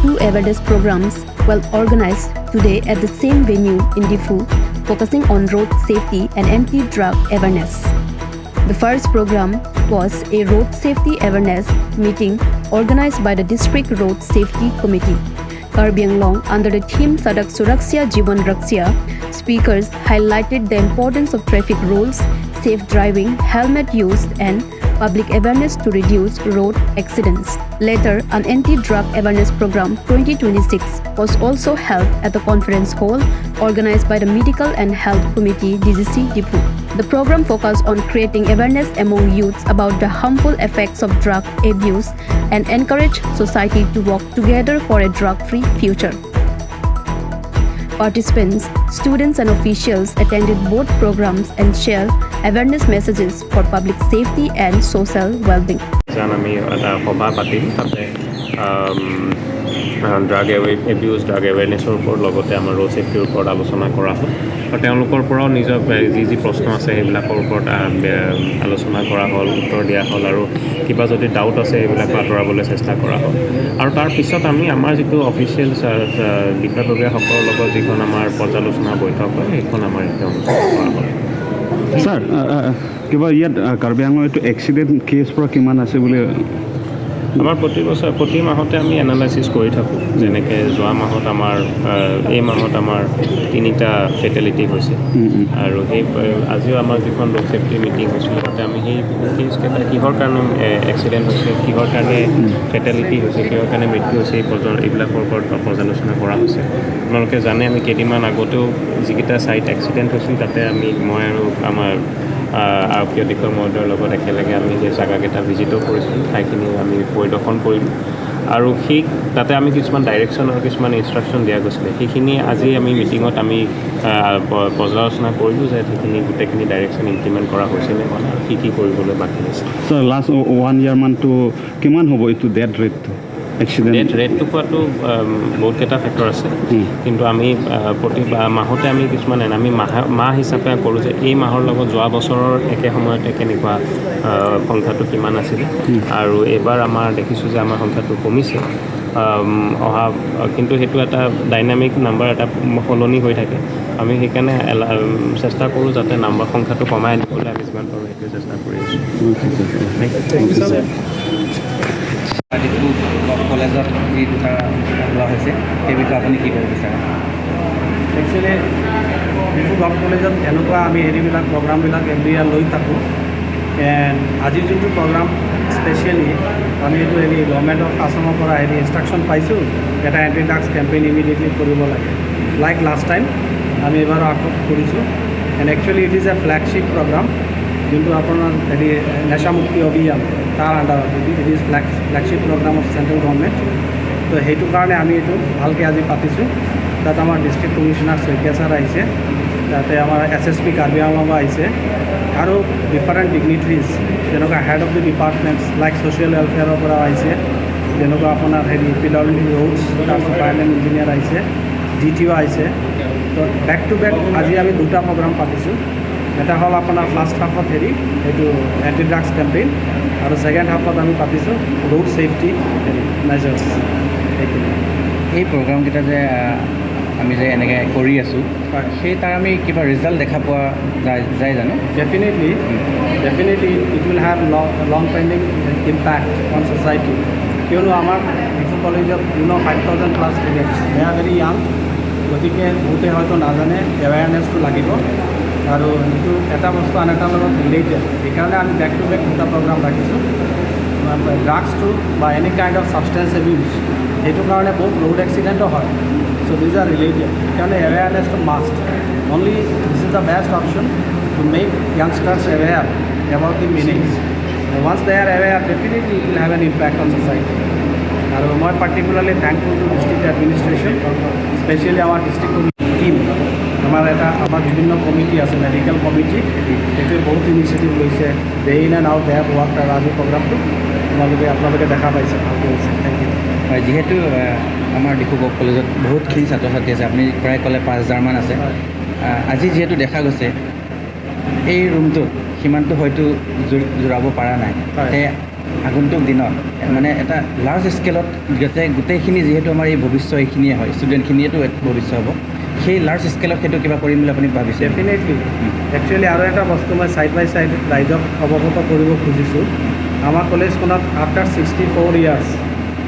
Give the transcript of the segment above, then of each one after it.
Two awareness programs were organized today at the same venue in Diphu, focusing on road safety and anti-drug awareness. The first program was a road safety awareness meeting organized by the District Road Safety Committee, Karbi Anglong, under the theme Sadak Suraksha Jeevan Raksha. Speakers highlighted the importance of traffic rules, safe driving, helmet use, and public awareness to reduce road accidents. Later, an anti-drug awareness program 2026 was also held at the conference hall organized by the Medical and Health Committee, DGC Diphu. The program focused on creating awareness among youths about the harmful effects of drug abuse and encourage society to work together for a drug-free future. Participants, students, and officials attended both programs and shared awareness messages for public safety and social well-being. যেন আমি এটা সভা পাতিম, তাতে drug abuse, drug এৱেৰনেছৰ ওপৰত, লগতে আমাৰ road ছেফটিৰ ওপৰত আলোচনা কৰা হ'ল আৰু তেওঁলোকৰ পৰাও নিজৰ যি যি প্ৰশ্ন আছে, সেইবিলাকৰ ওপৰত আলোচনা কৰা হ'ল, উত্তৰ দিয়া হ'ল আৰু কিবা যদি ডাউট আছে, সেইবিলাকো আঁতৰাবলৈ চেষ্টা কৰা হ'ল। আৰু তাৰপিছত আমি আমাৰ যিটো অফিচিয়েল বিষয়ববীয়াসকলৰ লগত যিখন আমাৰ পৰ্যালোচনা বৈঠক হয়, সেইখন আমাৰ ইয়াতে অনুষ্ঠিত কৰা হ'ল। ছাৰ, কিবা ইয়াত কাৰ্বি আংলং এইটো এক্সিডেণ্ট কেছ পৰা কিমান আছে বুলি? আমাৰ প্ৰতি বছৰ প্ৰতি মাহতে আমি এনালাইচিছ কৰি থাকোঁ। যেনেকৈ যোৱা মাহত আমাৰ, এই মাহত আমাৰ তিনিটা ফেটেলিটি হৈছে উম, উম। আৰু সেই আজিও আমাৰ যিখন ৰোড ছেফটি মিটিং হৈছিলে, তাতে আমি সেই কেছকেইটা কিহৰ কাৰণে এক্সিডেণ্ট হৈছে, কিহৰ কাৰণে ফেটেলিটি হৈছে, কিহৰ কাৰণে মৃত্যু হৈছে, এইবিলাকৰ ওপৰত পৰ্যালোচনা কৰা হৈছে। আপোনালোকে জানে, আমি কেইদিনমান আগতেও যিকেইটা চাইট এক্সিডেণ্ট হৈছিল, তাতে আমি, মই আৰু আমাৰ আৰক্ষী অধীক্ষক মহোদয়ৰ লগত একেলগে আমি সেই জেগাকেইটা ভিজিটো কৰিছিলোঁ, ঠাইখিনি আমি পৰিদৰ্শন কৰিলোঁ আৰু সেই তাতে আমি কিছুমান ডাইৰেকশ্যন আৰু কিছুমান ইনষ্ট্ৰাকশ্যন দিয়া গৈছিলে। সেইখিনি আজি আমি মিটিঙত আমি পৰ্যালোচনা কৰিলোঁ যে সেইখিনি গোটেইখিনি ডাইৰেকশ্যন ইমপ্লিমেণ্ট কৰা হৈছে নে হোৱা নাই আৰু কি কি কৰিবলৈ বাকী আছে। ছাৰ, লাষ্ট ওৱান ইয়াৰমানটো কিমান হ'ব এইটো ডেথ ৰেটটো, এক্সিডেণ্ট? ডেথ ৰেটটো কোৱাটো বহুতকেইটা ফেক্টৰ আছে। কিন্তু আমি প্ৰতি মাহতে আমি কিছুমান আমি মাহ হিচাপে কৰোঁ যে এই মাহৰ লগত যোৱা বছৰৰ একে সময়তে কেনেকুৱা, সংখ্যাটো কিমান আছিলে আৰু এইবাৰ আমাৰ দেখিছোঁ যে আমাৰ সংখ্যাটো কমিছে। অহা কিন্তু সেইটো এটা ডাইনামিক নাম্বাৰ, এটা সলনি হৈ থাকে। আমি সেইকাৰণে চেষ্টা কৰোঁ যাতে নাম্বাৰ, সংখ্যাটো কমাই আনিবলৈ আমি যিমান পাৰোঁ সেইটোৱে চেষ্টা কৰি আছোঁ। Thank U sir. Diphu কলেজত যি দুটা অনুষ্ঠান লোৱা হৈছে, সেই বিষয়ে আপুনি কি ক'ব বিচাৰে? একচুৱেলি ডিফু গভ কলেজত এনেকুৱা আমি হেৰিবিলাক, প্ৰগ্ৰামবিলাক এভৰি ইয়াৰ লৈ থাকোঁ। এণ্ড আজিৰ যোনটো প্ৰগ্ৰাম, স্পেচিয়েলি আমি এইটো হেৰি গভৰ্ণমেণ্ট অফ আছামৰ পৰা হেৰি ইনষ্ট্ৰাকশ্যন পাইছোঁ, এটা এণ্টি ড্ৰাগছ কেম্পেইন ইমিডিয়েটলি কৰিব লাগে। লাইক লাষ্ট টাইম আমি এইবাৰো আকৌ কৰিছোঁ and actually it is a flagship program, যোনটো আপোনাৰ হেৰি নেশামুক্তি অভিযান, তাৰ আণ্ডাৰত it is flagship program of central government. তো সেইটো কাৰণে আমি এইটো ভালকৈ আজি পাতিছোঁ। তাত আমাৰ ডিষ্ট্ৰিক্ট কমিশ্যনাৰ শইকীয়া ছাৰ আহিছে, তাতে আমাৰ এছএছপি কাৰ্বি আংলঙো আহিছে আৰু ডিফাৰেণ্ট ডিগনিটৰিজ, যেনেকুৱা head of the departments like social ৱেলফেয়াৰৰ পৰাও আহিছে, যেনেকুৱা আপোনাৰ হেৰি পিডব্লিউ ৰোডছ, তাৰ ছুপাৰিণ্টেণ্ডেণ্ট ইঞ্জিনিয়াৰ আহিছে, ডি টি অ' আহিছে। তো বেক টু বেক আজি আমি দুটা প্ৰগ্ৰাম পাতিছোঁ। এটা হ'ল আপোনাৰ ফাৰ্ষ্ট হাফত হেৰি এইটো এণ্টি ড্ৰাগছ কেম্পেইন আৰু ছেকেণ্ড হাফত আমি পাতিছোঁ ৰোড ছেফটি হেৰি মেজাৰ্ছ, সেইখিনি। এই প্ৰগ্ৰামকেইটা যে আমি যে এনেকৈ কৰি আছোঁ, সেই তাৰ আমি কিবা ৰিজাল্ট দেখা পোৱা যায় জানো? Definitely it will have long pending impact on society, কিয়নো আমাৰ ডিফু কলেজত 5,000 plus students, they are very young. গতিকে বহুতে হয়তো নাজানে, এৱেৰনেছটো লাগিব আৰু এইটো এটা বস্তু আন এটাৰ লগত ৰিলেটেড। সেইকাৰণে আমি বেক টু বেক দুটা প্ৰগ্ৰাম ৰাখিছোঁ। ড্ৰাগছটো বা any kind of substance abuse, সেইটো কাৰণে বহুত ৰোড এক্সিডেণ্টো হয়। So these are related. সেইকাৰণে এৱেৰনেছটো must. Only this is the best option to make youngsters aware about the meanings. Once they are aware, definitely it will have an impact on society. আৰু মই particularly thankful to district administration, specially আমাৰ district team. আমাৰ বিভিন্ন committee আছে, medical committee, সেইটোৱে বহুত initiative লৈছে। Day in and out they have work আৰু আজিৰ প্ৰগ্ৰামটো আপোনালোকে দেখা পাইছে, ভালকৈ হৈছে। Thank U. হয়, যিহেতু আমাৰ ডিফু গভ কলেজত বহুতখিনি ছাত্ৰ ছাত্ৰী আছে, আপুনি প্ৰায় ক'লে 5,000মান আছে। আজি যিহেতু দেখা গৈছে এই ৰুমটোত সিমানটো হয়তো জোৰাব পৰা নাই। সেয়ে আগন্তুক দিনত মানে এটা লাৰ্জ স্কেলত যাতে গোটেইখিনি, যিহেতু আমাৰ এই ভৱিষ্যত এইখিনিয়ে হয়, ষ্টুডেণ্টখিনিয়েতো ভৱিষ্যত হ'ব, সেই লাৰ্জ স্কেলত সেইটো কিবা কৰিম বুলি আপুনি ভাবিছে? ডেফিনেটলি। একচুৱেলি আৰু এটা বস্তু মই ছাইড বাই ছাইড ৰাইজক অৱগত কৰিব খুজিছোঁ। আমাৰ কলেজখনত আফটাৰ 64 ইয়াৰ্ছ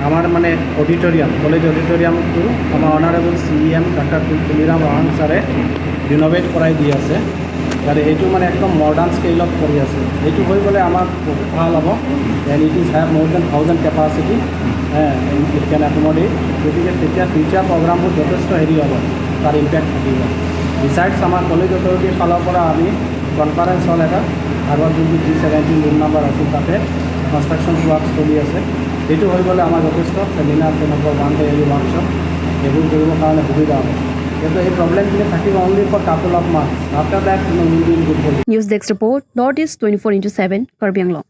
আমাৰ মানে অডিটৰিয়াম, কলেজ অডিটৰিয়ামটো আমাৰ honourable CEM doctor Tuliram Ronghang ছাৰে ৰিন'ভেট কৰাই দি আছে আৰু এইটো মানে একদম মডাৰ্ণ স্কেলত কৰি আছে। এইটো হৈ গ'লে আমাৰ বহুত ভাল হ'ব and it is have more than 1000 capacity, it can accommodate. গতিকে তেতিয়া ফিউচাৰ প্ৰগ্ৰামবোৰ যথেষ্ট হেৰি হ'ব, তাৰ ইম্পেক্ট থাকিব। বিচাইডছ আমাৰ কলেজ অথৰিটিৰ ফালৰ পৰা আমি কনফাৰেঞ্চ হল এটা আগত যোনটো জি 17 ৰুম নাম্বাৰ আছিল, তাতে কনষ্ট্ৰাকশ্যন ৱৰ্ক চলি আছে। এইটো হৈ গ'লে আমাৰ যথেষ্ট চেমিনাৰ, তেনেকুৱা ওৱান ডে হেৰি ৱৰ্কশ্বপ এইবোৰ কৰিবৰ কাৰণে সুবিধা হ'ব। কিন্তু এই প্ৰব্লেমখিনি থাকিব only for couple of months. After that we'll be in good position. News Desk Report, Northeast 24x7, Karbi Anglong.